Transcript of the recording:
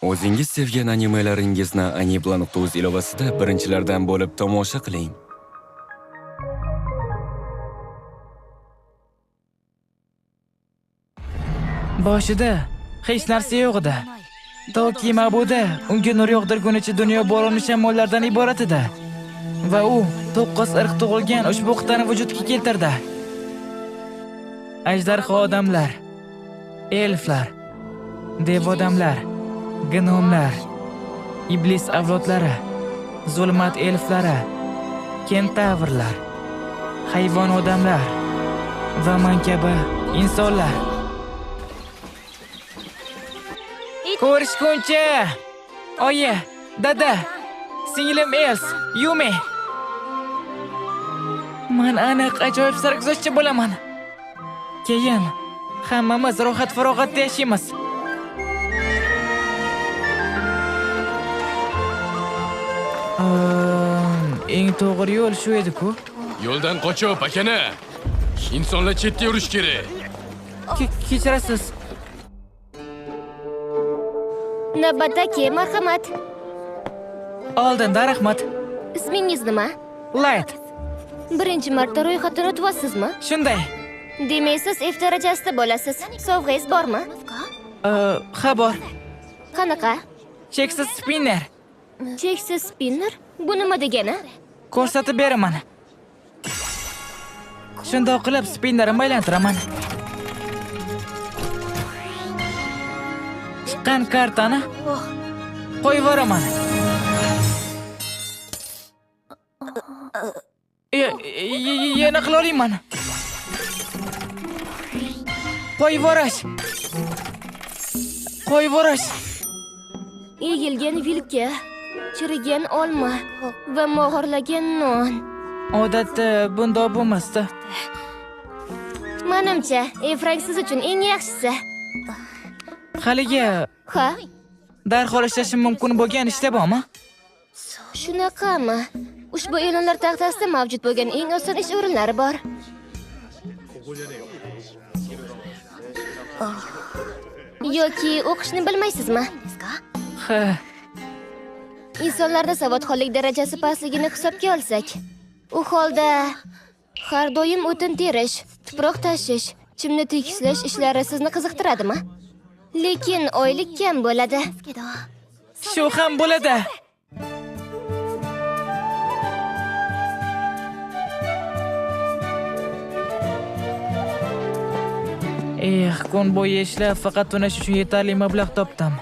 O'zingiz sevgan animelaringizni aniplan.uz ilovasida birinchilardan bo'lib tomosha qiling. Boshida hech narsa yo'q edi. Toki ma'buda unga nur yog'dirgunicha dunyo bo'roni shamollardan iborat edi. Va u 9 irq tug'ilgan ushbu qit'ani vujudga keltirdi. Ajdarho odamlar, elflar, dev odamlar, gnomlar, iblis avlodlari, zulmat elflari, kentavrlar, hayvon odamlar va man kabi insonlar. Ko'rishguncha! Oyi, dada, singlim Els, Yumi. Man aniq ajoyib sarguzashtchi bo'laman. Keyin hammamiz rohat farog'atda yashaymiz. Eng to'g'ri yo'l shu edi-ku. Yo'ldan qochib, akana. Insonlar chetda yurish kerak. Kechirasiz. Navbatdagi, marhamat. Oldinda rahmat. Ismingiz nima? Light. Birinchi marta ro'yxatdan o'tyapsizmi? Shunday. Demak, siz F darajasida bo'lasiz. Sovg'angiz bormi? Ha, bor. Qanaqa? Cheksiz spinner. Cheksiz spinner? Bu nima degani? Ko'rsatib beraman. Shundoq qilib spinnerimni aylantiraman. Chiqqan kartani qo'yib yuboraman. Yana qila olmayman. Qo'yib yuborish. Qo'yib yuborish. Egilgan vilka, chirigan olma va mog'orlagan non. Odatda bundoq bo'lmasdi. Menimcha, Efrang siz uchun eng yaxshisi. Haligi Ha? darhol ishlashim mumkin bo'lgan ishda bormi? Shunaqami? Ushbu e'lonlar taxtasida mavjud bo'lgan eng oson ish o'rinlari bor. Yoki o'qishni bilmaysizmi? Ha. Insonlarda savodxonlik darajasi pastligini hisobga olsak, u holda har doim o'tin terish, tuproq tashish, chimni tekislash ishlari sizni qiziqtiradimi? Lekin oylik kam bo'ladi. Shu ham bo'ladi. Eh, kun bo'yi ishlab faqat tunash uchun yetarli mablag' topdim.